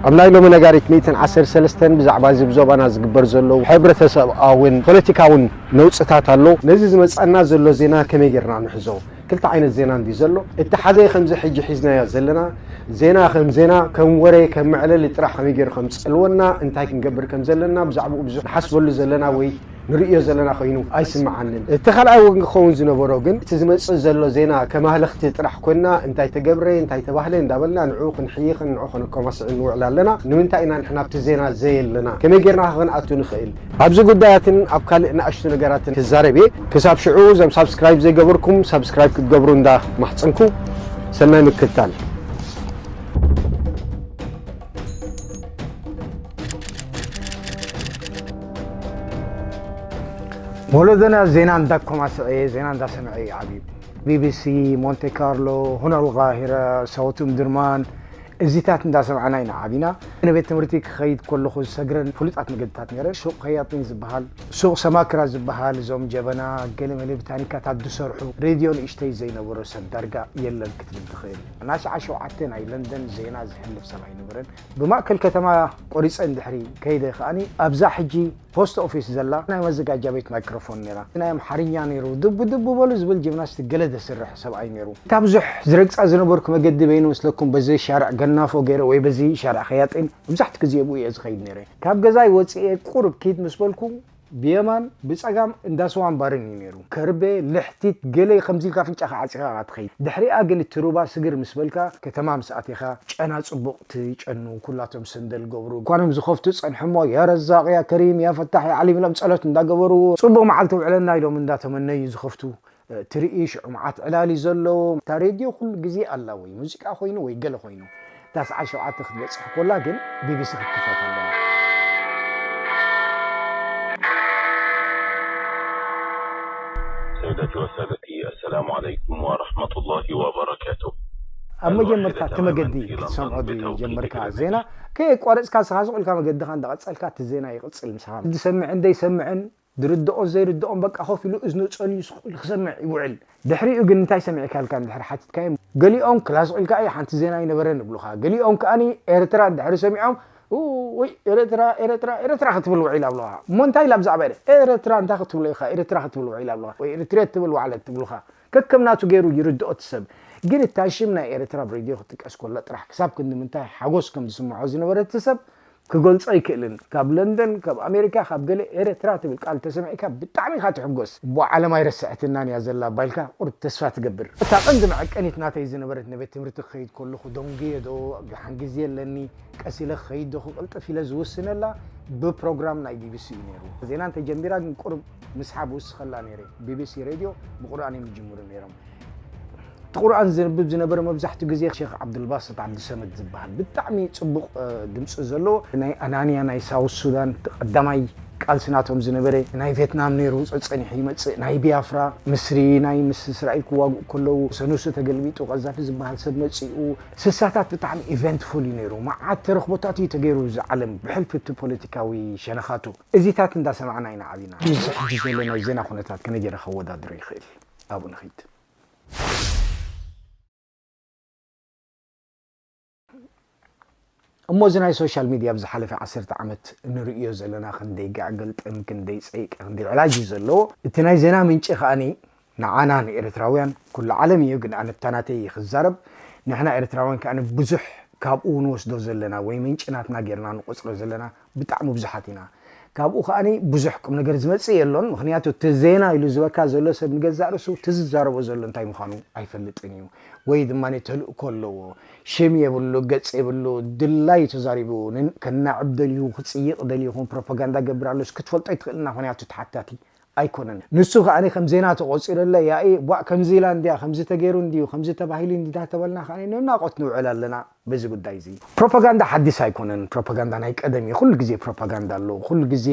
ኣብ ናይ ሎሚ ነጋሪት ሚእትን ዓሰርተ ሰለስተን ብዛዕባ እዚ ብዞባና ዝግበር ዘለዉ ሕብረተሰብኣውን ፖለቲካውን ነውጽታት ኣሎ። ነዚ ዝመጸና ዘሎ ዜና ከመይ ጌርና ንሕዞ? ክልተ ዓይነት ዜና እንዲ ዘሎ፣ እቲ ሓደ ከምዚ ሕጂ ሒዝናዮ ዘለና ዜና ከም ዜና፣ ከም ወረ፣ ከም መዕለሊ ጥራሕ ከመይ ገይሩ ከም ዝጸልወና፣ እንታይ ክንገብር ከም ዘለና፣ ብዛዕባኡ ብዙሕ ንሓስበሉ ዘለና ወይ ንርእዮ ዘለና ኮይኑ ኣይስምዓንን። እቲ ካልኣይ ወገን ክኸውን ዝነበሮ ግን፣ እቲ ዝመጽእ ዘሎ ዜና ከም ኣህለኽቲ ጥራሕ ኮይና፣ እንታይ ተገብረ፣ እንታይ ተባህለ እንዳበልና ንዕኡ ክንሕይኽን ንዕኡ ከነኮማስዕን ንውዕል ኣለና። ንምንታይ ኢና ንሕና ኣብቲ ዜና ዘየለና? ከመይ ጌርና ከ ክንኣቱ ንኽእል? ኣብዚ ጉዳያትን ኣብ ካልእ ንኣሽቱ ነገራትን ክዛረብ እየ። ክሳብ ሽዑ፣ እዞም ሳብስክራይብ ዘይገበርኩም ሳብስክራይብ ክትገብሩ እንዳማሕጸንኩ፣ ሰናይ ምክትታል። ወለዶና ዜና እንዳኮማሰዐ፣ ዜና እንዳሰምዐ እዩ ዓብዩ። ቢቢሲ፣ ሞንቴ ካርሎ፣ ሁና ኣልቃሂራ፣ ሳውት እምድርማን፣ እዚታት እንዳሰማዕና ኢና ዓቢና። ንቤት ትምህርቲ ክኸይድ ከለኹ ዝሰግረን ፍሉጣት መገድታት ነይረን። ሱቕ ኸያጢን ዝበሃል፣ ሱቕ ሰማክራ ዝበሃል፣ እዞም ጀበና፣ ገለመለ ብታኒካታት ዝሰርሑ፣ ሬድዮ ንእሽተይ ዘይነበሮ ሰብ ዳርጋ የለን ክትብል ትኽእል። ናስዓ ሸውዓተ ናይ ለንደን ዜና ዝሕልፍ ሰብ ኣይነበረን። ብማእከል ከተማ ቆሪጸ እንድሕሪ ከይደ ከኣኒ ኣብዛ ሕጂ ፖስት ኦፊስ ዘላ ናይ መዘጋጃ ቤት ማይክሮፎን ነይራ። ናይ ኣምሓርኛ ነይሩ፣ ድቡ ድቡ በሉ ዝብል ጂምናስቲክ ገለ ዘስርሕ ሰብኣይ ነይሩ። እታ ብዙሕ ዝረግጻ ዝነበርኩ መገዲ በይኑ ምስለኩም በዚ ሻርዕ ገናፎ ገይረ ወይ በዚ ሻርዕ ኸያጢን መብዛሕትኡ ግዜ ብኡ እየ ዝኸይድ ነይረ። ካብ ገዛይ ወጺኤ ቁሩብ ኪድ ምስ በልኩ ብየማን ብጸጋም እንዳ ስዋን ባርን እዩ ነይሩ። ከርቤ፣ ልሕቲት፣ ገለ ከምዚ ኢልካ ኣፍንጫኻ ዓጺኻ ኢኻ ትኸይድ። ድሕሪኣ ግን እቲ ሩባ ስግር ምስ በልካ ከተማ ምስ ኣቲኻ ጨና ጽቡቕ ትጨኑ፣ ኩላቶም ሰንደል ገብሩ፣ ኳኖም ዝኸፍቱ ጸንሖሞ፣ ያ ረዛቕ፣ ያ ከሪም፣ ያ ፈታሕ፣ ያ ዓሊም ኢሎም ጸሎት እንዳገበሩ፣ ጽቡቕ መዓልቲ ውዕለና ኢሎም እንዳተመነዩ ዝኸፍቱ፣ እ፣ ትርኢ፣ ሽዑ መዓት ዕላል እዩ ዘሎ። እታ ሬድዮ ኩሉ ግዜ ኣላ፣ ወይ ሙዚቃ ኮይኑ ወይ ገለ ኮይኑ። እታ ሰዓት ሸውዓተ ክትበጽሕ ኮላ ግን ቢቢሲ ክትክፈት ኣለዋ። سيداتي وسادتي، السلام عليكم ورحمة الله وبركاته. ኣብ መጀመርታ እቲ መገዲ ክትሰምዖ ዝጀመርካ ዜና ከየቋረጽካ ንስኻ ስቕ ኢልካ መገድኻ እንዳቐጸልካ እቲ ዜና ይቕጽል። ምሳኻ ዝሰምዕን ዘይሰምዕን ዝርድኦን ዘይርድኦን በቃ ኮፍ ኢሉ እዝኑ ጸልዩ ስቕ ኢሉ ክሰምዕ ይውዕል። ድሕሪኡ ግን እንታይ ሰሚዕካ ኢልካ እንድሕር ሓቲትካዮም፣ ገሊኦም ክላ ስቕ ኢልካ፣ "ኣይ፣ ሓንቲ ዜና ኣይነበረን" ይብሉኻ። ገሊኦም ከኣኒ ኤርትራ እንድሕሪ ሰሚዖም፣ "ኡ-፣ ወይ ኤረትራ፣ ኤረትራ፣ ኤረትራ" ክትብል ውዒላ ኣብለኻ። እሞ እንታይ ኢላ ብዛዕባ ኤረ-፣ ኤረትራ እንታይ ክትብሎ ኢኻ፣ ኤረትራ ክትብል ውዒላ ኣብለኻ፣ ወይ ኤሪትሬ ትብል ዋዕለት ትብሉኻ። ከከም ናቱ ገይሩ ይርድኦ እቲ ሰብ። ግን እታ ሽም ናይ ኤረትራ ኣብ ሬድዮ ክትጥቀስ ኮላ ጥራሕ ክሳብ ክንዲ ምንታይ ሓጎስ ከም ዝስምዖ ዝነበረ እቲ ሰብ ክገልጾ ኣይክእልን። ካብ ለንደን፣ ካብ ኣሜሪካ፣ ካብ ገለ ኤረትራ ትብል ቃል ተሰሚዕካ ብጣዕሚ ኢኻ ትሕጎስ። እሞ ዓለም ኣይረስዐትናን እያ ዘላ ባይልካ ቁሩብ ተስፋ ትገብር። እታ ቀንዲ መዐቀኒት ናተይ ዝነበረት ንቤት ትምህርቲ ክኸይድ ከለኹ ደንጉየ ዶ፣ ደሓን ግዜ ኣለኒ፣ ቀስ ኢለ ክኸይድ ዶ ክቕልጥፍ ኢለ ዝውስነላ ብፕሮግራም ናይ ቢቢሲ እዩ ነይሩ። ዜና እንተጀሚራ ግን ቁሩብ ምስሓብ ውስኸላ ነይረ። ቢቢሲ ሬድዮ ብቁርኣን እዮም ዝጅምሩ ነይሮም። እቲ ቁርኣን ዘንብብ ዝነበረ መብዛሕትኡ ግዜ ሼኽ ዓብዱልባስጥ ዓብዱሰመድ ዝበሃል ብጣዕሚ ጽቡቕ፣ እ፣ ድምጺ ዘለዎ ናይ ኣናንያ ናይ ሳውት ሱዳን ቀዳማይ ቃልሲ ናቶም ዝነበረ፣ ናይ ቬትናም ነይሩ ጸጸኒሑ ይመጽእ፣ ናይ ቢያፍራ፣ ምስሪ ናይ ምስ እስራኤል ክዋግኡ ከለዉ ሰኑሲ ተገልቢጡ ቀዛፊ ዝበሃል ሰብ መጺኡ። ስሳታት ብጣዕሚ ኢቨንትፉል እዩ ነይሩ። መዓት ተረኽቦታት እዩ ተገይሩ እዚ ዓለም ብሕልፊ እቲ ፖለቲካዊ ሸነኻቱ። እዚታት እንዳሰማዕና ኢና ዓቢና። እዚ ሕጂ ዘሎ ናይ ዜና ኩነታት ከመይ ገይረ ከወዳድሮ ይኽእል? ኣብኡ ንኺድ። እሞ እዚ ናይ ሶሻል ሚድያ ኣብ ዝሓለፈ ዓሰርተ ዓመት እንርእዮ ዘለና ክንደይ ጋዕ ገልጠም፣ ክንደይ ጸይቂ፣ ክንደይ ዕላጅ እዩ ዘለዎ። እቲ ናይ ዜና ምንጪ ከኣኒ ንዓና ንኤርትራውያን ኩሉ ዓለም እዩ፣ ግን ኣነ እታ ናተይ ክዛረብ። ንሕና ኤርትራውያን ከኣ ብዙሕ ካብኡ ንወስዶ ዘለና ወይ ምንጪ ናትና ጌርና ንቆጽሮ ዘለና ብጣዕሚ ብዙሓት ኢና። ካብኡ ከኣ ብዙሕ ቁም ነገር ዝመጽእ የሎን። ምኽንያቱ እቲ ዜና ኢሉ ዝበካ ዘሎ ሰብ ንገዛእ ርእሱ እቲ ዝዛረቦ ዘሎ እንታይ ምዃኑ ኣይፈልጥን እዩ። ወይ ድማ ተልእኮ ኣለዎ። ሽም የብሉ፣ ገጽ የብሉ፣ ድላዩ ተዛሪቡ። ን-፣ ከናዕብ ደልዩ፣ ክጽይቕ ደልዩ ይኹን ፕሮፓጋንዳ ገብር ኣሎ። ክትፈልጦ ኣይትኽእልና፣ ምኽንያቱ ተሓታቲ ኣይኮነን። ንሱ ከኣ ከም ዜና ተቖጺሩ ኣሎ። ያኢ፣ ቧእ፣ ከምዚ ኢላ እንድያ፣ ከምዚ ተገይሩ እንድዩ፣ ከምዚ ተባሂሉ እንዲ እንዳተበልና ከኣ ንናቖት ንውዕል ኣለና በዚ ጉዳይ እዚ። ፕሮፓጋንዳ ሓዲስ ኣይኮነን። ፕሮፓጋንዳ ናይ ቀደም እዩ። ኩሉ ግዜ ፕሮፓጋንዳ ኣሎ። ኩሉ ግዜ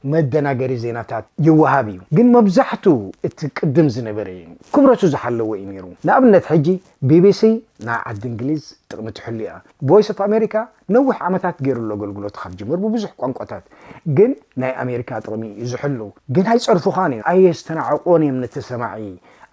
መደናገሪ ዜናታት ይወሃብ እዩ። ግን መብዛሕቱ እቲ ቅድም ዝነበረ እዩ። ክብረቱ ዝሓለወ እዩ ነይሩ። ንኣብነት ሕጂ ቢቢሲ ናይ ዓዲ እንግሊዝ ጥቕሚ ትሕሉ እያ። ቮይስ ኦፍ ኣሜሪካ ነዊሕ ዓመታት ገይሩ ኣሎ ኣገልግሎቱ ካብ ጅምር ብብዙሕ ቋንቋታት። ግን ናይ ኣሜሪካ ጥቕሚ እዩ ዝሕሉ። ግን ኣይጸርፉኻን እዮም፣ ኣየስተናዕቑን እዮም ነቲ ሰማዒ።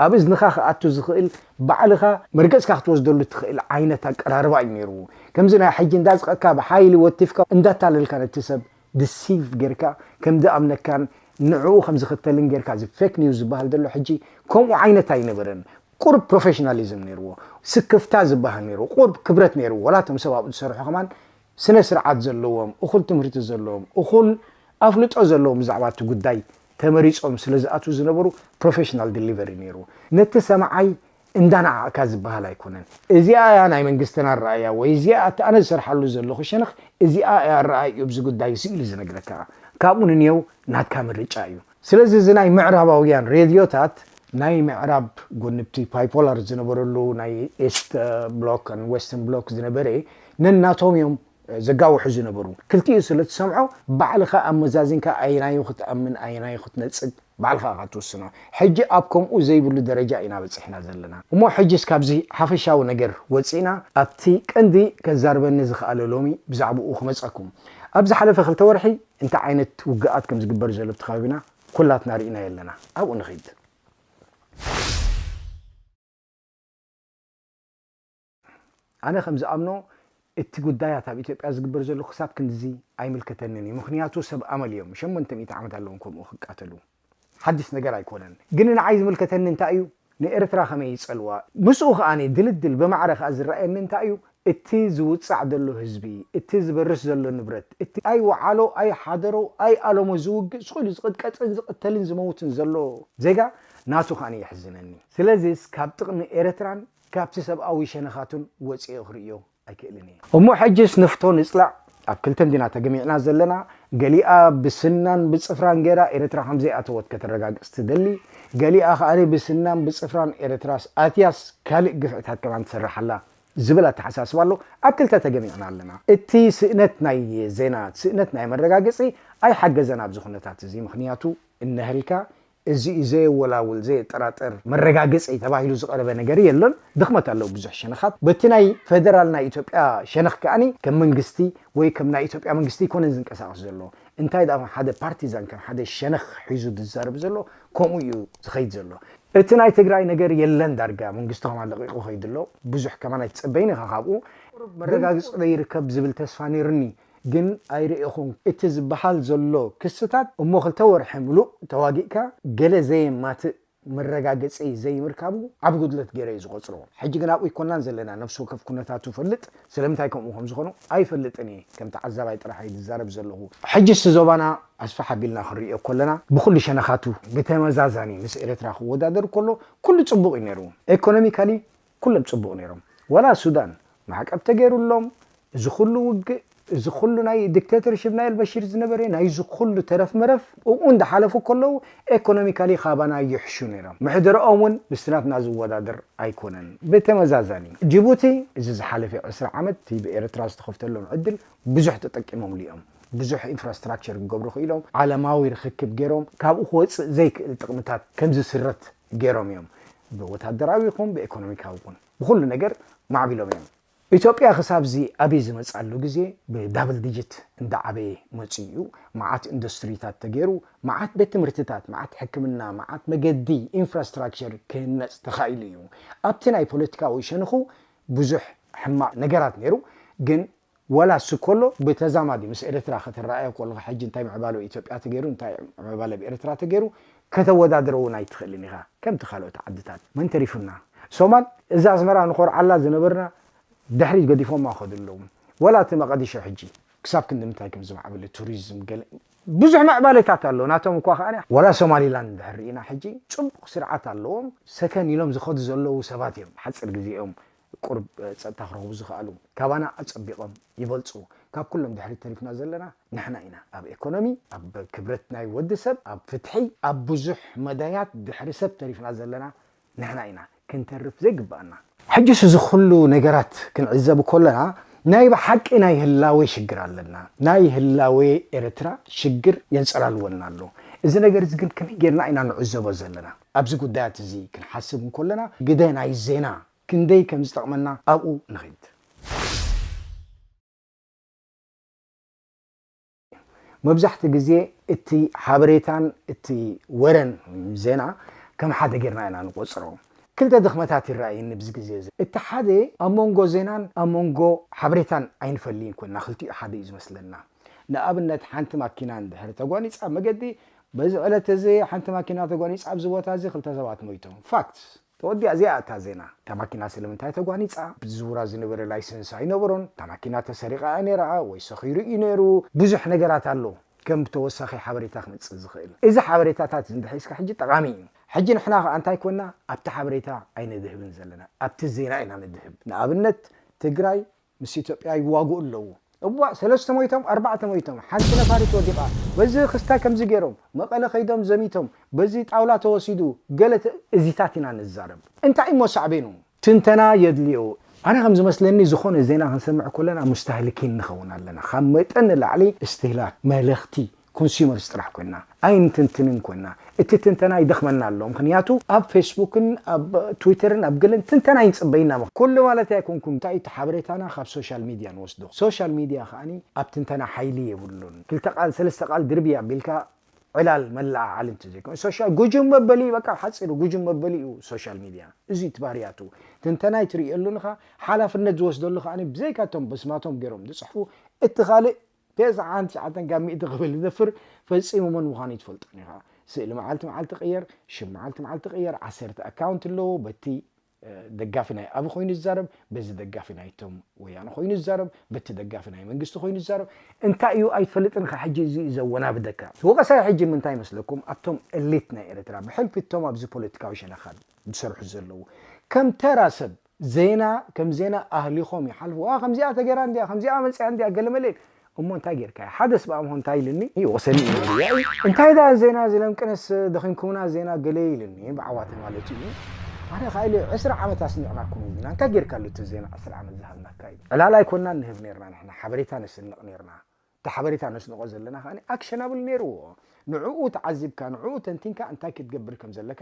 ኣብ እዝንኻ ክኣቱ ዝኽእል፣ ባዕልኻ መርገጽካ ክትወስደሉ ትኽእል ዓይነት ኣቀራርባ እዩ ነይርዎ። ከምዚ ናይ ሕጂ እንዳዝቐካ ብሓይሊ ወቲፍካ እንዳታለልካ ነቲ ሰብ ድሲቭ ጌርካ ከም ዝኣምነካን ንዕኡ ከም ዝኽተልን ጌርካ፣ እዚ ፌክ ኒውስ ዝበሃል ዘሎ ሕጂ ከምኡ ዓይነት ኣይነበረን። ቁርብ ፕሮፌሽናሊዝም ነይርዎ፣ ስክፍታ ዝበሃል ነይርዎ፣ ቁርብ ክብረት ነይርዎ። ዋላ እቶም ሰብ ኣብኡ ዝሰርሑ ከማን ስነ ስርዓት ዘለዎም፣ እኹል ትምህርቲ ዘለዎም፣ እኹል ኣፍልጦ ዘለዎም ብዛዕባ እቲ ጉዳይ ተመሪጾም ስለ ዝኣትዉ ዝነበሩ ፕሮፌሽናል ዲሊቨሪ ነይርዎ። ነቲ ሰማዓይ እንዳነዓቕካ ዝበሃል ኣይኮነን። እዚኣ እያ ናይ መንግስትና ኣረኣእያ ወይ እዚኣ እቲ ኣነ ዝሰርሓሉ ዘለኹ ሸነኽ እዚኣ እያ ኣረኣእዩ ኣብዚ ጉዳይ እዚ ኢሉ ዝነግረካ። ካብኡ ንንየው ናትካ ምርጫ እዩ። ስለዚ እዚ ናይ ምዕራባውያን ሬድዮታት ናይ ምዕራብ ጎንብቲ ባይፖላር ዝነበረሉ ናይ ኢስት ብሎክን ዌስተርን ብሎክ ዝነበረ ነናቶም እዮም ዘጋውሑ ዝነበሩ። ክልቲኡ ስለ ትሰምዖ ባዕልኻ ኣመዛዚንካ ኣየናዩ ክትኣምን ኣየናዩ ክትነጽግ ባዕልኻ ኢኻ ትውስኖ። ሕጂ ኣብ ከምኡ ዘይብሉ ደረጃ ኢና በጺሕና ዘለና። እሞ ሕጂስ ካብዚ ሓፈሻዊ ነገር ወጺእና ኣብቲ ቀንዲ ከዛርበኒ ዝኸኣለ ሎሚ ብዛዕባኡ ክመጸኩም። ኣብ ዝሓለፈ ክልተ ወርሒ እንታይ ዓይነት ውግኣት ከም ዝግበር ዘሎ ኣብቲ ከባቢና ኩላትና ርኢናዮ ኣለና። ኣብኡ ንኺድ። ኣነ ከም ዝኣምኖ እቲ ጉዳያት ኣብ ኢትዮጵያ ዝግበር ዘሎ ክሳብ ክንድዚ ኣይምልከተንን እዩ። ምኽንያቱ ሰብ ኣመል እዮም። ሸሞንተ ሚእቲ ዓመት ኣለዎም ከምኡ ክቃተሉ። ሓድሽ ነገር ኣይኮነን። ግን ንዓይ ዝምልከተኒ እንታይ እዩ? ንኤርትራ ከመይ ይጸልዋ? ምስኡ ከኣ ድልድል ብማዕረ ከኣ ዝረኣየኒ እንታይ እዩ? እቲ ዝውጻዕ ዘሎ ህዝቢ፣ እቲ ዝበርስ ዘሎ ንብረት፣ እቲ ኣይ ወዓሎ፣ ኣይ ሓደሮ፣ ኣይ ኣለሞ ዝውግእ፣ ስቕ ኢሉ ዝቕጥቀጥን ዝቕተልን ዝመውትን ዘሎ ዜጋ ናቱ ከኣ የሕዝነኒ። ስለዚስ ካብ ጥቕሚ ኤርትራን ካብቲ ሰብኣዊ ሸነኻቱን ወጺኤ ክርእዮ ኣይክእልን እየ። እሞ ሕጅስ ንፍቶ ንጽላእ። ኣብ ክልተ እንዲና ተገሚዕና ዘለና። ገሊኣ ብስናን ብጽፍራን ገይራ ኤርትራ ከም ዘይኣተወት ከተረጋግጽ ትደሊ። ገሊኣ ከኣ ብስናን ብጽፍራን ኤርትራስ ኣትያስ ካልእ ግፍዕታት ከማን ትሰርሕ ኣላ ዝብል ኣተሓሳስባ ኣሎ። ኣብ ክልተ ተገሚዕና ኣለና። እቲ ስእነት ናይ ዜና፣ ስእነት ናይ መረጋገጺ ኣይሓገዘን ኣብዚ ኩነታት እዚ። ምኽንያቱ እነሀልካ እዚ እዩ ዘየወላውል፣ ዘየጠራጥር መረጋገጺ ተባሂሉ ዝቐረበ ነገር የሎን። ድኽመት ኣለዉ ብዙሕ ሸነኻት። በቲ ናይ ፌደራል ናይ ኢትዮጵያ ሸነኽ ከኣኒ ከም መንግስቲ ወይ ከም ናይ ኢትዮጵያ መንግስቲ ኣይኮነን ዝንቀሳቐስ ዘሎ። እንታይ ደኣ ከም ሓደ ፓርቲዛን፣ ከም ሓደ ሸነኽ ሒዙ ዝዛረብ ዘሎ፣ ከምኡ እዩ ዝኸይድ ዘሎ። እቲ ናይ ትግራይ ነገር የለን ዳርጋ፣ መንግስቲ ከማን ለቒቑ ከይዱ ኣሎ። ብዙሕ ከማን ኣይትጸበይን ኢኻ ካብኡ። ቁሩብ መረጋገጺ ዶ ይርከብ ዝብል ተስፋ ነይሩኒ፣ ግን ኣይርእኹን። እቲ ዝበሃል ዘሎ ክስታት እሞ ክልተ ወርሒ ምሉእ ተዋጊእካ ገለ ዘየማትእ መረጋገጺ ዘይምርካቡ ዓቢ ጉድለት ገይረ እዩ ዝቖጽሮ። ሕጂ ግን ኣብኡ ኣይኮናን ዘለና፣ ነፍሲ ወከፍ ኩነታቱ ይፈልጥ። ስለምንታይ ከምኡ ከም ዝኾኑ ኣይፈልጥን እየ፣ ከም ተዓዛባይ ጥራሕ እየ ዝዛረብ ዘለኹ። ሕጂ እስቲ ዞባና ኣስፍሕ ኣቢልና ክንርእዮ ከለና ብኹሉ ሸነኻቱ ብተመዛዛኒ ምስ ኤርትራ ክወዳደር ከሎ ኩሉ ጽቡቕ እዩ ነይሩ። ኤኮኖሚካሊ ኩሎም ጽቡቕ ነይሮም። ዋላ ሱዳን ማዕቀብ ተገይሩሎም፣ እዚ ኩሉ ውግእ፣ እዚ ኩሉ ናይ ዲክቴተርሽፕ ናይ ኣልበሽር ዝነበረ፣ ናይዚ ኩሉ ተረፍ መረፍ፣ እኡ እንዳሓለፉ ከለዉ ኤኮኖሚካሊ ካባና ይሕሹ ነይሮም። ምሕደረኦም እውን ምስቲ ናትና ዝወዳደር ኣይኮነን። ብተመዛዛኒ ጅቡቲ እዚ ዝሓለፈ ዕስራ ዓመት እቲ ብኤርትራ ዝተኸፍተሎም ዕድል ብዙሕ ተጠቂሞምሉ እዮም። ብዙሕ ኢንፍራስትራክቸር ክገብሩ ክኢሎም፣ ዓለማዊ ርኽክብ ገይሮም፣ ካብኡ ክወፅእ ዘይክእል ጥቕምታት ከም ዝስረት ገይሮም እዮም። ብወታደራዊ ይኹን ብኤኮኖሚካዊ ይኹን ብኹሉ ነገር ማዕቢሎም እዮም። ኢትዮጵያ ክሳብ እዚ ኣበይ ዝመፅኣሉ ግዜ ብዳብል ዲጂት እንዳዓበየ መፂኡ እዩ። መዓት ኢንዱስትሪታት ተገይሩ፣ መዓት ቤት ትምህርትታት፣ መዓት ሕክምና፣ መዓት መገዲ፣ ኢንፍራስትራክቸር ክህነፅ ተኻኢሉ እዩ። ኣብቲ ናይ ፖለቲካዊ ሸንኹ ብዙሕ ሕማቕ ነገራት ነይሩ፣ ግን ዋላ እሱ ከሎ ብተዛማዲ ምስ ኤርትራ ከተረኣዮ ከለኻ ሕጂ እንታይ ምዕባለ ኢትዮጵያ ተገይሩ፣ እንታይ ምዕባለ ብኤርትራ ተገይሩ ከተወዳድሮ እውን ኣይትኽእልን ኢኻ ከምቲ ካልኦት ዓድታት። መን ተሪፉና? ሶማል፣ እዛ ኣስመራ ንኾርዓላ ዝነበርና ድሕሪት ገዲፎማ ከዱ ኣለዉ። ዋላ እቲ መቐዲሾ ሕጂ ክሳብ ክንዲ ምንታይ ከም ዝማዕበለ ቱሪዝም ገለ ብዙሕ ምዕባለታት ኣሎ። ናቶም እኳ ከኣ ዋላ ሶማሊላንድ እንድሕር ርኢና ሕጂ ጽቡቕ ስርዓት ኣለዎም። ሰከን ኢሎም ዝኸዱ ዘለዉ ሰባት እዮም። ሓጺር ግዜ እዮም ቁሩብ ጸጥታ ክረኽቡ ዝኸኣሉ። ካባና ኣጸቢቖም ይበልጹ። ካብ ኩሎም ድሕሪት ተሪፍና ዘለና ንሕና ኢና። ኣብ ኤኮኖሚ፣ ኣብ ክብረት ናይ ወዲ ሰብ፣ ኣብ ፍትሒ፣ ኣብ ብዙሕ መዳያት ድሕሪ ሰብ ተሪፍና ዘለና ንሕና ኢና። ክንተርፍ ዘይግብኣና። ሕጅስ እዚ ኩሉ ነገራት ክንዕዘብ ከለና ናይ ብሓቂ ናይ ህላዌ ሽግር ኣለና። ናይ ህላዌ ኤርትራ ሽግር የንጸላልወና ኣሎ። እዚ ነገር እዚ ግን ከመይ ጌርና ኢና ንዕዘቦ ዘለና? ኣብዚ ጉዳያት እዚ ክንሓስብ እንከለና ግደ ናይ ዜና ክንደይ ከም ዝጠቕመና ኣብኡ ንኺድ። መብዛሕትኡ ግዜ እቲ ሓበሬታን እቲ ወረን ዜና ከም ሓደ ጌርና ኢና ንቆጽሮ። ክልተ ድኽመታት ይረኣየኒ ብዚ ግዜ እዚ። እቲ ሓደ ኣብ መንጎ ዜናን ኣብ መንጎ ሓበሬታን ኣይንፈልይን ኮንና፣ ክልቲኡ ሓደ እዩ ዝመስለና። ንኣብነት ሓንቲ ማኪና እንድሕር ተጓኒጻ ኣብ መገዲ፣ በዚ ዕለት እዚ ሓንቲ ማኪና ተጓኒጻ ኣብዚ ቦታ እዚ ክልተ ሰባት ሞይቶም። ፋክትስ። ተወዲኣ እዚኣ እታ ዜና። እታ ማኪና ስለምንታይ ተጓኒጻ? ብዝውራ ዝነበረ ላይሰንስ ኣይነበሮን። እታ ማኪና ተሰሪቓ እያ ነይራ ወይ ሰኺሩ እዩ ነይሩ። ብዙሕ ነገራት ኣሎ ከም ተወሳኺ ሓበሬታ ክመጽእ ዝኽእል። እዚ ሓበሬታታት እዚ እንድሕር ሒዝካ ሕጂ ጠቓሚ እዩ። ሕጂ ንሕና ከኣ እንታይ ኮና? ኣብቲ ሓበሬታ ኣይንድህብን ዘለና። ኣብቲ ዜና ኢና ንድህብ። ንኣብነት ትግራይ ምስ ኢትዮጵያ ይዋግኡ ኣለዉ። እዋእ ሰለስተ ሞይቶም፣ ኣርባዕተ ሞይቶም፣ ሓንቲ ነፋሪት ወዲቓ፣ በዚ ክስታይ ከምዚ ገይሮም፣ መቐለ ከይዶም ዘሚቶም፣ በዚ ጣውላ ተወሲዱ፣ ገለ ተ-፣ እዚታት ኢና ንዛረብ። እንታይ እሞ ሳዕቤኑ? ትንተና የድልዮ። ኣነ ከም ዝመስለኒ ዝኾነ ዜና ክንሰምዕ ከለና ሙስተህልኪን ንኸውን ኣለና። ካብ መጠን ንላዕሊ እስትህላክ፣ መለኽቲ፣ ኮንሱመርስ ጥራሕ ኮይና ኣይንትንትንን ኮይና፣ እቲ ትንተና ይደኽመና ኣሎ። ምኽንያቱ ኣብ ፌስቡክን ኣብ ትዊተርን ኣብ ገለን ትንተና ይንጽበይና። ኩሉ ማለት ኣይኮንኩም፣ እንታይ እቲ ሓበሬታና ካብ ሶሻል ሚድያ ንወስዶ። ሶሻል ሚድያ ከኣኒ ኣብ ትንተና ሓይሊ የብሉን። ክልተ ቃል ሰለስተ ቃል ድርብያ ቢልካ ዕላል መለዓዓሊ እንተዘይኮነ ሶሻል ጉጅም መበሊ በቃ ሓፂሩ ጉጅም መበሊ እዩ ሶሻል ሚድያ። እዚ እቲ ባህርያቱ ትንተና ይትርእየሉ ንኻ ሓላፍነት ዝወስደሉ ከኣኒ ብዘይካቶም በስማቶም ገይሮም ዝፅሕፉ እቲ ካልእ ተስዓን ትሽዓተን ካብ ሚእቲ ክብል ዝደፍር ፈጺሙ መን ምዃኑ ይትፈልጦን ኢኻ። ስእሊ መዓልቲ መዓልቲ ቅየር፣ ሽም መዓልቲ መዓልቲ ቅየር፣ ዓሰርተ ኣካውንት ኣለዎ። በቲ፣ እ፣ ደጋፊ ናይ ኣቢ ኮይኑ ዝዛረብ፣ በዚ ደጋፊ ናይቶም ወያነ ኮይኑ ዝዛረብ፣ በቲ ደጋፊ ናይ መንግስቲ ኮይኑ ዝዛረብ። እንታይ እዩ ኣይትፈልጥን ኢኻ። ሕጂ እዚ እዩ ዘወናብደካ። ወቐሳይ ሕጂ ምንታይ ይመስለኩም? ኣብቶም ኤሊት ናይ ኤርትራ፣ ብሕልፊ እቶም ኣብዚ ፖለቲካዊ ሸነኻት ዝሰርሑ ዘለዉ፣ ከም ተራ ሰብ ዜና ከም ዜና ኣህሊኾም ይሓልፉ። "ዋ፣ ከምዚኣ ተገይራ እንድያ፣ ከምዚኣ መጺኣ እንድያ፣ ገለ መለ" ኢሉ። እሞ እንታይ ጌርካዮ? ሓደስ ብኣምሆ እንታይ ኢልኒ? ይወሰኒ እዩ ነይሩ። "ያኢ፣ እንታይ ደኣ ዜና እዚ ለምቅነስ ደኺምኩምና ዜና ገለ" ኢልኒ፣ ብዓዋተ ማለት እዩ። ኣነ ኸኣ ኢለ፣ "ዕስራ ዓመት ኣስኒቕናኩም ኢና፣ እንታይ ጌርካሉ እቲ ዜና ዕስራ ዓመት ዝሃብናካ?" ኢሉ። ዕላል ኣይኮንናን ንህብ ኔርና ንሕና፣ ሓበሬታ ነስንቕ ኔርና። እቲ ሓበሬታ ነስንቖ ዘለና ከኣ ኣክሸናብል ኔርዎ። ንዕኡ ተዓዚብካ፣ ንዕኡ ተንቲንካ እንታይ ክትገብር ከም ዘለካ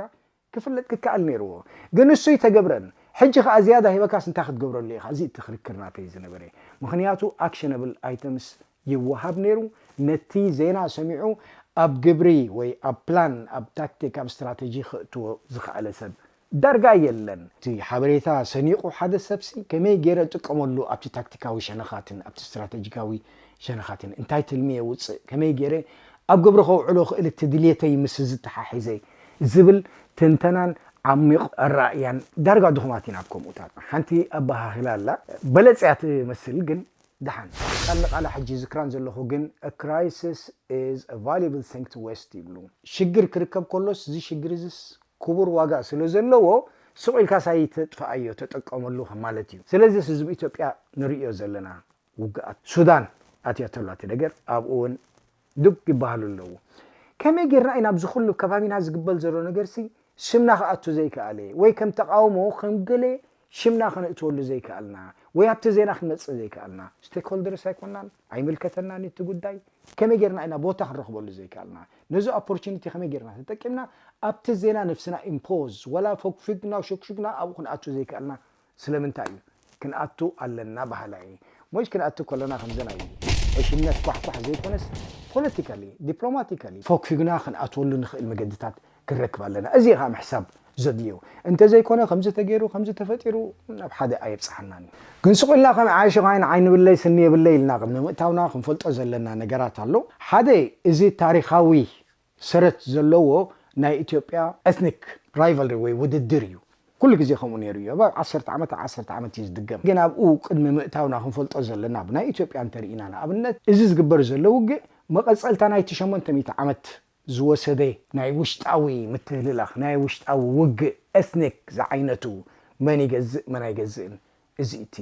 ክፍለጥ ክከኣል ነይርዎ። ግን እሱ ይተገብረን። ሕጂ ከኣ ዝያዳ ሂበካስ እንታይ ክትገብረሉ ኢኻ? እዚ እቲ ክርክር ናተይ ዝነበረ። ምኽንያቱ ኣክሸነብል ኣይተምስ ይወሃብ ነይሩ። ነቲ ዜና ሰሚዑ ኣብ ግብሪ ወይ ኣብ ፕላን፣ ኣብ ታክቲክ፣ ኣብ ስትራተጂ ክእትዎ ዝኸኣለ ሰብ ዳርጋ የለን። እቲ ሓበሬታ ሰኒቑ ሓደ ሰብሲ ከመይ ገይረ እጥቀመሉ ኣብቲ ታክቲካዊ ሸነኻትን ኣብቲ ስትራተጂካዊ ሸነኻትን፣ እንታይ ትልሚ የውፅእ፣ ከመይ ገይረ ኣብ ግብሪ ከውዕሎ ክእል እቲ ድልየተይ ምስ እዚ ተሓሒዘ ዝብል ትንተናን ዓሚቕ ኣረኣእያን ዳርጋ ድኹማት ኢና ኣብ ከምኡታት። ሓንቲ ኣበሃህላ ኣላ፣ በለጽ እያ ትመስል፣ ግን ደሓን ቃል ንቃላ ሕጂ ዝክራን ዘለኹ፣ ግን "A crisis is a valuable thing to waste" ይብሉ። ሽግር ክርከብ ከሎስ እዚ ሽግር እዚስ ክቡር ዋጋ ስለ ዘለዎ ስቕ ኢልካስ ኣይተጥፍኣዮ፣ ተጠቀመሉ ማለት እዩ። ስለዚስ ህዝቢ ኢትዮጵያ ንርእዮ ዘለና ውግኣት ሱዳን ኣትያቶ ኣላ እቲ ነገር፣ ኣብኡ እውን ዱብ ይበሃሉ ኣለዉ። ከመይ ጌርና ኢና ኣብዚ ኩሉ ከባቢና ዝግበር ዘሎ ነገርሲ ሽምና ክኣቱ ዘይከኣለ፣ ወይ ከም ተቃውሞ ከም ገለ ሽምና ከነእትወሉ ዘይከኣልና፣ ወይ ኣብቲ ዜና ክንመጽእ ዘይከኣልና? ስቴክሆልደርስ ኣይኮናን? ኣይምልከተናን እቲ ጉዳይ? ከመይ ጌርና ኢና ቦታ ክንረኽበሉ ዘይከኣልና? ነዚ ኦፖርቹኒቲ ከመይ ጌርና ተጠቂምና ኣብቲ ዜና ነፍስና ኢምፖዝ፣ ወላ ፈግፊግና ሸክሹግና ኣብኡ ክንኣቱ ዘይከኣልና? ስለምንታይ እዩ? ክንኣቱ ኣለና በሃላይ። ሞሽ ክንኣቱ ከለና ከምዚ ናይ ዕሽነት ኳሕኳሕ ዘይኮነስ ፖለቲካሊ፣ ዲፕሎማቲካሊ ፈግፊግና ክንኣትወሉ ንኽእል መገድታት ክንረክብ ኣለና። እዚ እዩ ከዓ ምሕሳብ ዘድልዮ። እንተዘይኮነ ከምዚ ተገይሩ፣ ከምዚ ተፈጢሩ ናብ ሓደ ኣየብጽሓናን እዩ። ግን ስቕ ኢልና ከም ዓሽ ኻይን ዓይኒ ብለይ ስኒ የብለይ ኢልና ቅድሚ ምእታውና ክንፈልጦ ዘለና ነገራት ኣሎ። ሓደ፣ እዚ ታሪኻዊ ሰረት ዘለዎ ናይ ኢትዮጵያ ኤትኒክ ራይቫልሪ ወይ ውድድር እዩ። ኩሉ ግዜ ከምኡ ነይሩ እዩ። ኣብ ዓሰርተ ዓመት፣ ዓሰርተ ዓመት እዩ ዝድገም። ግን ኣብኡ ቅድሚ ምእታውና ክንፈልጦ ዘለና፣ ብናይ ኢትዮጵያ እንተርኢና ንኣብነት፣ እዚ ዝግበር ዘሎ ውግእ መቐጸልታ ናይቲ ሸሞንተ ሚእቲ ዓመት ዝወሰደ ናይ ውሽጣዊ ምትህልላኽ፣ ናይ ውሽጣዊ ውግእ ኤትኒክ ዝዓይነቱ፣ መን ይገዝእ መን ኣይገዝእን፣ እዚ እቲ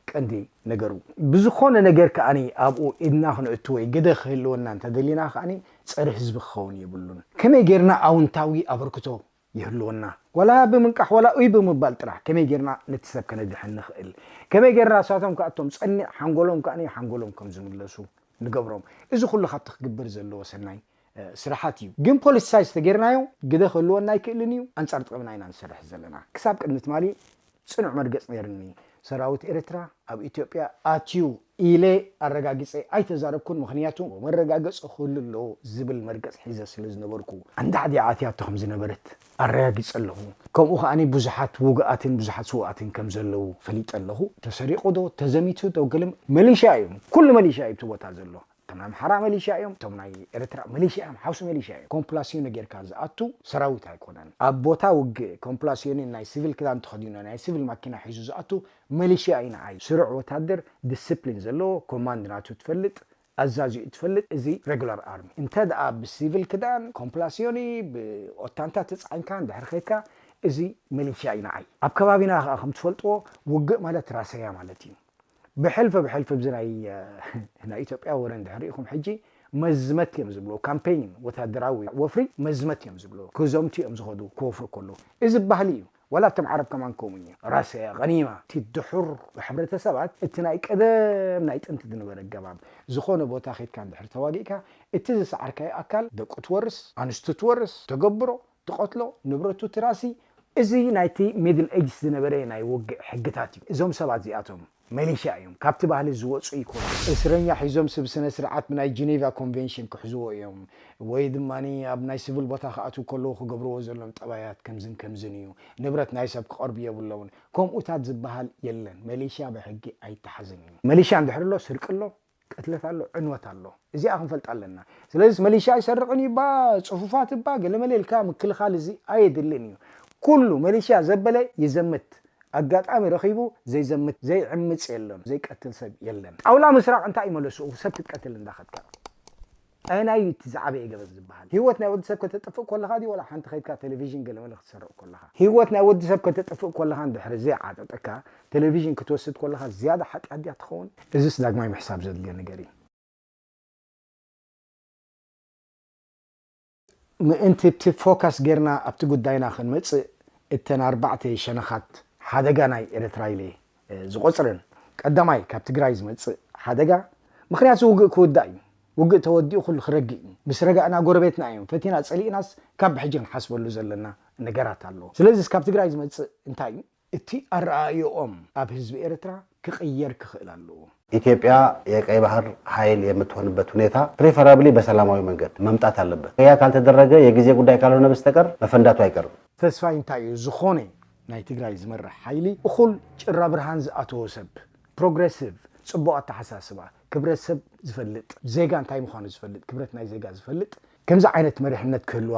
ቀንዲ ነገሩ። ብዝኾነ ነገር ከኣኒ ኣብኡ ኢድና ክነእቱ ወይ ግደ ክህልወና እንተደሊና ከኣኒ ጸረ ህዝቢ ክኸውን የብሉን። ከመይ ጌርና ኣውንታዊ ኣበርክቶ ይህልወና? ዋላ ብምንቃሕ ዋላ ኡይ ብምባል ጥራሕ ከመይ ጌርና ነቲ ሰብ ከነድሕን ንኽእል? ከመይ ጌርና ንሳቶም ከኣቶም ጸኒዕ ሓንጎሎም ከኣኒ ሓንጎሎም ከም ዝምለሱ ንገብሮም? እዚ ኩሉ ካብቲ ክግበር ዘለዎ ሰናይ፣ እ፣ ስራሓት እዩ። ግን ፖለቲሳይዝ ተጌርናዮ ግደ ክህልወና ኣይክእልን እዩ። ኣንጻር ጥቕምና ኢና ንሰርሕ ዘለና። ክሳብ ቅድሚ ትማሊ ጽኑዕ መርገጽ ነይርኒ። ሰራዊት ኤርትራ ኣብ ኢትዮጵያ ኣትዩ ኢለ ኣረጋጊጸ ኣይተዛረብኩን። ምኽንያቱ መረጋገጺ ክህሉ ኣለዎ ዝብል መርገጽ ሒዘ ስለ ዝነበርኩ። ኣንዳዕዲዓ ኣትያቶ ከም ዝነበረት ኣረጋጊጸ ኣለኹ። ከምኡ ከኣኒ ብዙሓት ውጉኣትን ብዙሓት ስውኣትን ከም ዘለዉ ፈሊጠ ኣለኹ። ተሰሪቑ ዶ ተዘሚቱ ዶ ገለ፣ መሊሻ እዮም። ኩሉ መሊሻ እዩ እቲ ቦታ ዘሎ። እቶም ናይ ኣምሓራ መሊሻ እዮም፣ እቶም ናይ ኤርትራ መሊሻ እዮም፣ ሓውሲ መሊሻ እዮም። ኮምፕላሲዮኒ ጌርካ ዝኣቱ ሰራዊት ኣይኮነን። ኣብ ቦታ ውግእ ኮምፕላሲዮኒ ናይ ሲቪል ክዳን ተኸዲኑ ናይ ሲቪል ማኪና ሒዙ ዝኣቱ መሊሻ እዩ ንዓይ። ስሩዕ ወታደር ዲስፕሊን ዘለዎ፣ ኮማንድ ናቱ ትፈልጥ፣ ኣዛዚኡ ትፈልጥ፣ እዚ ሬጉላር ኣርሚ። እንተ ደኣ ብሲቪል ክዳን ኮምፕላሲዮኒ ብኦታንታ ተጻዒንካ እንድሕር ኸድካ፣ እዚ መሊሻ እዩ ንዓይ። ኣብ ከባቢና ከኣ ከም ትፈልጥዎ ውግእ ማለት ራሰያ ማለት እዩ። ብሕልፊ ብሕልፊ ብዚ ናይ ናይ ኢትዮጵያ ወረ እንድሕር ርኢኹም፣ ሕጂ መዝመት እዮም ዝብልዎ፣ ካምፔይን ወታደራዊ ወፍሪ መዝመት እዮም ዝብልዎ። ክዘምቱ እዮም ዝኸዱ ክወፍሩ ከለዉ። እዚ ባህሊ እዩ። ዋላ ኣብቶም ዓረብ ከማን ከምኡ እዩ። ራሰያ፣ ገኒማ፣ እቲ ድሑር ሕብረተሰባት፣ እቲ ናይ ቀደም ናይ ጥንቲ ዝነበረ ኣገባብ፣ ዝኾነ ቦታ ኸድካ እንድሕር ተዋጊእካ፣ እቲ ዝሰዓርካዮ ኣካል ደቁ ትወርስ፣ ኣንስቱ ትወርስ፣ ተገብሮ፣ ትቐትሎ፣ ንብረቱ ትራሲ። እዚ ናይቲ ሚድል ኤጅስ ዝነበረ ናይ ውግእ ሕግታት እዩ። እዞም ሰባት እዚኣቶም መሊሻ እዮም። ካብቲ ባህሊ ዝወጹ ይኮኑ። እስረኛ ሒዞም ስብ ስነ ስርዓት ብናይ ጂኔቫ ኮንቬንሽን ክሕዝዎ እዮም። ወይ ድማ ኣብ ናይ ሲቪል ቦታ ክኣትዉ ከለዉ ክገብርዎ ዘሎም ጠባያት ከምዝን ከምዝን እዩ። ንብረት ናይ ሰብ ክቐርቡ የብሎምን። ከምኡታት ዝበሃል የለን። መሊሻ ብሕጊ ኣይተሓዝን እዩ። መሊሻ እንድሕር ኣሎ፣ ስርቂ ኣሎ፣ ቅትለት ኣሎ፣ ዕንወት ኣሎ። እዚኣ ክንፈልጣ ኣለና። ስለዚ መሊሻ ኣይሰርቕን እዩ እባ፣ ጽፉፋት እባ፣ ገለመለ ኢልካ ምክልኻል እዚ ኣየድልን እዩ። ኩሉ መሊሻ ዘበለ ይዘምት። ኣጋጣሚ ረኺቡ ዘይዘምት፣ ዘይዕምጽ የለን፣ ዘይቀትል ሰብ የለን። ጣውላ ምስራቕ እንታይ እዩ መለስኡ? ሰብ ክትቀትል እንዳኸድካ። ኣየናይ እዩ እቲ ዝዓበየ ገበን ዝበሃል? ህይወት ናይ ወዲ ሰብ ከተጥፍእ ከለኻ ድዩ፣ ዋላ ሓንቲ ኸይድካ ቴሌቪዥን ገለመለ ክትሰርቕ ከለኻ? ህይወት ናይ ወዲ ሰብ ከተጥፍእ ከለኻ እንድሕር ዘይዓጠጠካ፣ ቴሌቪዥን ክትወስድ ከለኻ ዝያዳ ሓጢኣት ድያ ትኸውን? እዚስ ዳግማይ ምሕሳብ ዘድልዮ ነገር እዩ። ምእንቲ እቲ ፎካስ ጌርና ኣብቲ ጉዳይና ክንመጽእ፣ እተን ኣርባዕተ ሸነኻት ሓደጋ ናይ ኤርትራ ኢለ፣ እ፣ ዝቖጽረን፣ ቀዳማይ ካብ ትግራይ ዝመጽእ ሓደጋ፣ ምኽንያቱ ውግእ ክውዳእ እዩ። ውግእ ተወዲኡ ኩሉ ክረግእ እዩ። ምስ ረጋእና ጎረቤትና እዮም። ፈቲና ጸሊእናስ ካብ ብሕጂ ክንሓስበሉ ዘለና ነገራት ኣሎ። ስለዚስ ካብ ትግራይ ዝመጽእ እንታይ እዩ? እቲ ኣረኣእዮኦም ኣብ ህዝቢ ኤርትራ ክቕየር ክኽእል ኣለዎ። ኢትዮጵያ የቀይ ባህር ኃይል የምትሆንበት ሁኔታ ፕሪፈራብሊ በሰላማዊ መንገድ መምጣት ኣለበት። ያ ካልተደረገ የጊዜ ጉዳይ ካልሆነ በስተቀር መፈንዳቱ ኣይቀርም። ተስፋይ እንታይ እዩ? ዝኾነ ናይ ትግራይ ዝመርሕ ሓይሊ እኹል ጭራ ብርሃን ዝኣተዎ ሰብ፣ ፕሮግረሲቭ፣ ጽቡቕ ኣተሓሳስባ፣ ክብረት ሰብ ዝፈልጥ፣ ዜጋ እንታይ ምዃኑ ዝፈልጥ፣ ክብረት ናይ ዜጋ ዝፈልጥ፣ ከምዚ ዓይነት መሪሕነት ክህልዋ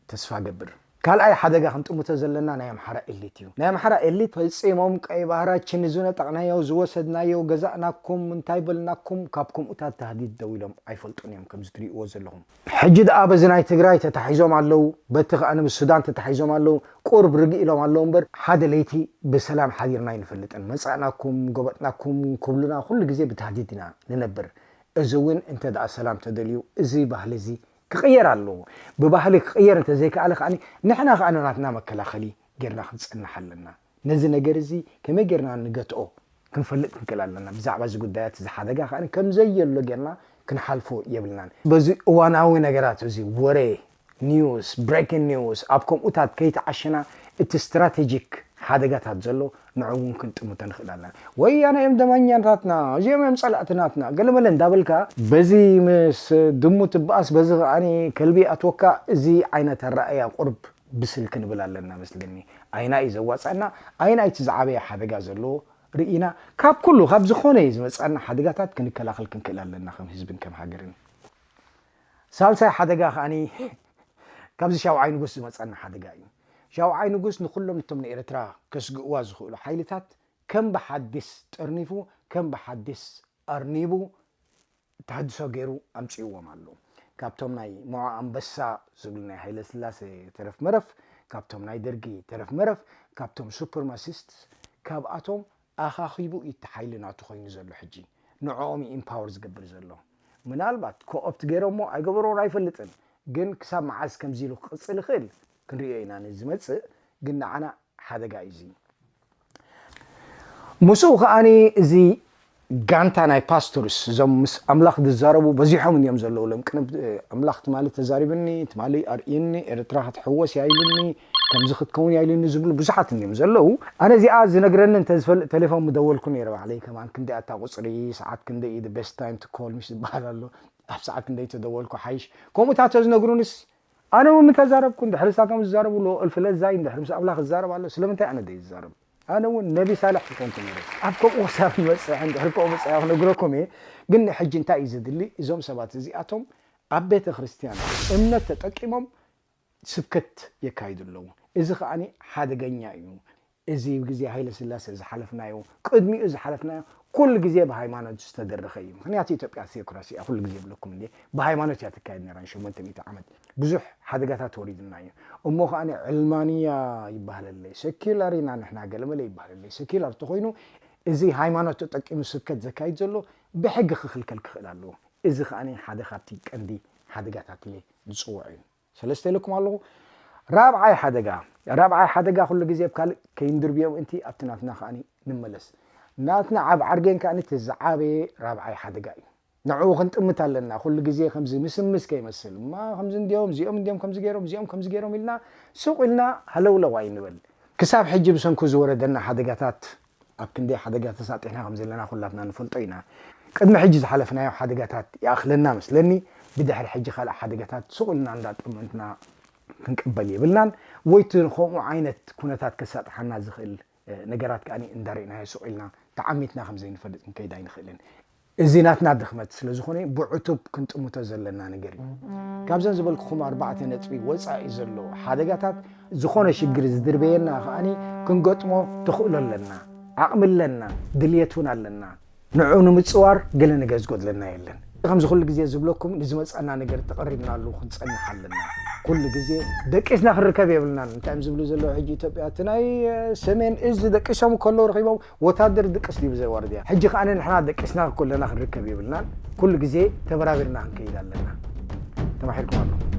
ተስፋ ገብር። ካልኣይ ሓደጋ ክንጥምቶ ዘለና ናይ ኣምሓራ ኤሊት እዩ። ናይ ኣምሓራ ኤሊት ፈጺሞም ቀይ ባህራችን ዝነጠቕናዮ፣ ዝወሰድናዮ፣ ገዛእናኩም፣ እንታይ በልናኩም፣ ካብ ከምኡታት ታህዲድ ደው ኢሎም ኣይፈልጡን እዮም፣ ከምዚ ትሪእዎ ዘለኹም። ሕጂ ደኣ በዚ ናይ ትግራይ ተታሒዞም ኣለዉ፣ በቲ ከኣ ምስ ሱዳን ተታሒዞም ኣለዉ፣ ቁሩብ ርግእ ኢሎም ኣለዉ እምበር፣ ሓደ ለይቲ ብሰላም ሓዲርና ኣይንፈልጥን። መጻእናኩም፣ ጎበጥናኩም ክብሉና ኩሉ ግዜ ብታህዲድ ኢና ንነብር። እዚ እውን እንተ ደኣ ሰላም ተደልዩ፣ እዚ ባህሊ እዚ ክቕየር ኣለዎ። ብባህሊ ክቕየር እንተዘይከኣለ ከኣ ንሕና ከኣ ናትና መከላኸሊ ጌርና ክንጸንሕ ኣለና። ነዚ ነገር እዚ ከመይ ጌርና ንገትኦ ክንፈልጥ ክንክእል ኣለና። ብዛዕባ እዚ ጉዳያት እዚ ሓደጋ ከኣ ከም ዘየሎ ጌርና ክንሓልፎ የብልናን። በዚ እዋናዊ ነገራት እዚ ወረ፣ ኒውስ፣ ብሬኪንግ ኒውስ፣ ኣብ ከምኡታት ከይተዓሸና እቲ ስትራቴጂክ ሓደጋታት ዘሎ ንዑ እውን ክንጥምቶ ንኽእል ኣለና። ወያነ እዮም ደመኛታትና፣ እዚኦም እዮም ጸላእትናትና፣ ገለመለ እንዳበልካ በዚ ምስ ድሙ ትበኣስ በዚ ከኣኒ ከልቢ ኣትወካ፣ እዚ ዓይነት ኣረኣእያ ቁርብ ብስል ክንብል ኣለና መስለኒ። ኣይና እዩ ዘዋጽኣና፣ ኣይና እቲ ዝዓበየ ሓደጋ ዘለዎ ርኢና፣ ካብ ኩሉ ካብ ዝኾነ ዝመጽኣና ሓደጋታት ክንከላኸል ክንክእል ኣለና ከም ህዝብን ከም ሃገርን። ሳልሳይ ሓደጋ ከኣኒ ካብዚ ሻውዓይ ንጉስ ዝመጸና ሓደጋ እዩ። ሻውዓይ ንጉስ ንኹሎም እቶም ንኤርትራ ከስግእዋ ዝኽእሉ ሓይልታት ከም ብሓዲስ ጠርኒፉ፣ ከም ብሓዲስ ኣርኒቡ፣ ተሃድሶ ገይሩ ኣምጺእዎም ኣሎ። ካብቶም ናይ ሞዓ ኣንበሳ ዝብሉ ናይ ሃይለ ስላሴ ተረፍ መረፍ፣ ካብቶም ናይ ደርጊ ተረፍ መረፍ፣ ካብቶም ሱፕርማሲስት፣ ካብኣቶም ኣኻኺቡ እዩ እቲ ሓይሊ ናቱ ኮይኑ ዘሎ ሕጂ። ንዕኦም እዩ ኢምፓወር ዝገብር ዘሎ። ምናልባት ኮኦፕት ገይሮሞ ኣይገበርዎን ኣይፈልጥን፣ ግን ክሳብ መዓዝ ከምዚ ኢሉ ክቕጽል ይኽእል ክንሪኦ ኢና። ነዚ ዝመጽእ ግን ንዓና ሓደጋ እዩ እዚ። ምስኡ ከኣኒ እዚ ጋንታ ናይ ፓስቶርስ፣ እዞም ምስ ኣምላኽ ዝዛረቡ በዚሖም እዮም ዘለዉ። ሎም ቅንብ ኣምላኽ ትማሊ ተዛሪብኒ፣ ትማሊ ኣርእይኒ፣ ኤርትራ ክትሕወስ እያ ኢሉኒ፣ ከምዚ ክትከውን እያ ኢሉኒ ዝብሉ ብዙሓት እዮም ዘለዉ። ኣነ እዚኣ ዝነግረኒ እንተዝፈልጥ ቴሌፎን ምደወልኩ ነይረ ባዕለይ። ከማን ክንደይ ኣታ ቁፅሪ፣ ሰዓት ክንደይ እዩ the best time to call me ዝበሃል ኣሎ። ኣብ ሰዓት ክንደይ ተደወልኩ ሓይሽ። ከምኡታት ተዝነግሩንስ ኣነ እውን ምተዛረብኩ። እንድሕር እሳቶም ዝዛረቡ ኣለዉ፣ እልፊ ለዛይ እንድሕር ምስ ኣምላኽ ዝዛረብ ኣሎ፣ ስለምንታይ ኣነ ደይ ዝዛረብ? ኣነ እውን ነቢ ሳልሕ ክኾንኩ ነይረ። ኣብ ከምኡ ክሳብ ንበፅሕ፣ እንድሕር ከምኡ በፅሐ ክነግረኩም እየ። ግን ንሕጂ እንታይ እዩ ዘድሊ? እዞም ሰባት እዚኣቶም ኣብ ቤተ ክርስቲያን እምነት ተጠቂሞም ስብከት የካይዱ ኣለዉ። እዚ ከኣኒ ሓደገኛ እዩ። እዚ ግዜ ሃይለ ስላሴ ዝሓለፍናዮ፣ ቅድሚኡ ዝሓለፍናዮ፣ ኩሉ ግዜ ብሃይማኖት ዝተደረኸ እዩ። ምኽንያቱ ኢትዮጵያ ቴኦክራሲ እያ፣ ኩሉ ግዜ ይብለኩም እንዴ፣ ብሃይማኖት እያ ትካየድ ነይራ ንሸሞንተ ሚእቲ ዓመት። ብዙሕ ሓደጋታት ወሪድና እዩ። እሞ ከኣኒ ዕልማንያ ይበሃለለይ፣ ሰኪላር ኢና ንሕና ገለመለ ይበሃለለይ። ሰኪላር ተኾይኑ፣ እዚ ሃይማኖት ተጠቂሙ ስብከት ዘካይድ ዘሎ ብሕጊ ክኽልከል ክኽእል ኣለዎ። እዚ ከኣኒ ሓደ ካብቲ ቀንዲ ሓደጋታት ኢለ ዝፅውዖ እዩ። ሰለስተ ኢለኩም ኣለኹ። ራብዓይ ሓደጋ፣ ራብዓይ ሓደጋ ኩሉ ግዜ ኣብ ካልእ ከይንድርብዮም እንቲ ኣብቲ ናትና ከኣኒ ንመለስ። ናትና ዓብ ዓርጌን ከኣኒ እቲ ዝዓበየ ራብዓይ ሓደጋ እዩ። ንዕኡ ክንጥምት ኣለና። ኩሉ ግዜ ከምዚ ምስምስ ከይመስል። እማ ከምዚ እንዲዮም፣ እዚኦም እንዲዮም ከምዚ ገይሮም፣ እዚኦም ከምዚ ገይሮም ኢልና ሱቕ ኢልና ሃለውለው ኣይንበል። ክሳብ ሕጂ ብሰንኩ ዝወረደና ሓደጋታት ኣብ ክንደይ ሓደጋ ተሳጢሕና ከም ዘለና ኩላትና ንፈልጦ ኢና። ቅድሚ ሕጂ ዝሓለፍናዮ ሓደጋታት ይኣኽለና መስለኒ። ብድሕሪ ሕጂ ካልእ ሓደጋታት ሱቕ ኢልና እንዳጠመትና ክንቅበል የብልናን። ወይ እቲ ከምኡ ዓይነት ኩነታት ከሳጥሓና ዝኽእል፣ እ፣ ነገራት ከኣ እንዳርኢናዮ ሱቕ ኢልና ተዓሚትና ከም ዘይንፈልጥ ክንከይድ ኣይንኽእልን። እዚ ናትና ድኽመት ስለ ዝኾነ ብዕቱብ ክንጥምቶ ዘለና ነገር እዩ። ካብዘን ዝበልኩኹም ኣርባዕተ ነጥቢ ወጻኢ ዘሎ ሓደጋታት፣ ዝኾነ ሽግር ዝድርበየና ከኣኒ ክንገጥሞ ተኽእሎ ኣለና፣ ዓቕሚ ኣለና፣ ድልየት እውን ኣለና። ንዕኡ ንምጽዋር ገለ ነገር ዝጎድለና የለን። ከምዚ ኩሉ ግዜ ዝብለኩም ንዝመጽኣና ነገር ተቐሪብናሉ ክንጸንሕ ኣለና። ኩሉ ግዜ ደቂስና ክንርከብ የብልናን። እንታይ እዮም ዝብሉ ዘለዉ ሕጂ ኢትዮጵያ? እቲ ናይ፣ እ፣ ሰሜን እዝ ደቂሶም ከለዉ ረኺቦም ወታደር ድቅስ ድዩ ብዘይ ዋርድያ? ሕጂ ከኣ ንሕና ደቂስና ከለና ክንርከብ የብልናን። ኩሉ ግዜ ተበራቢርና ክንከይድ ኣለና። ተማሒርኩም ኣለኹም።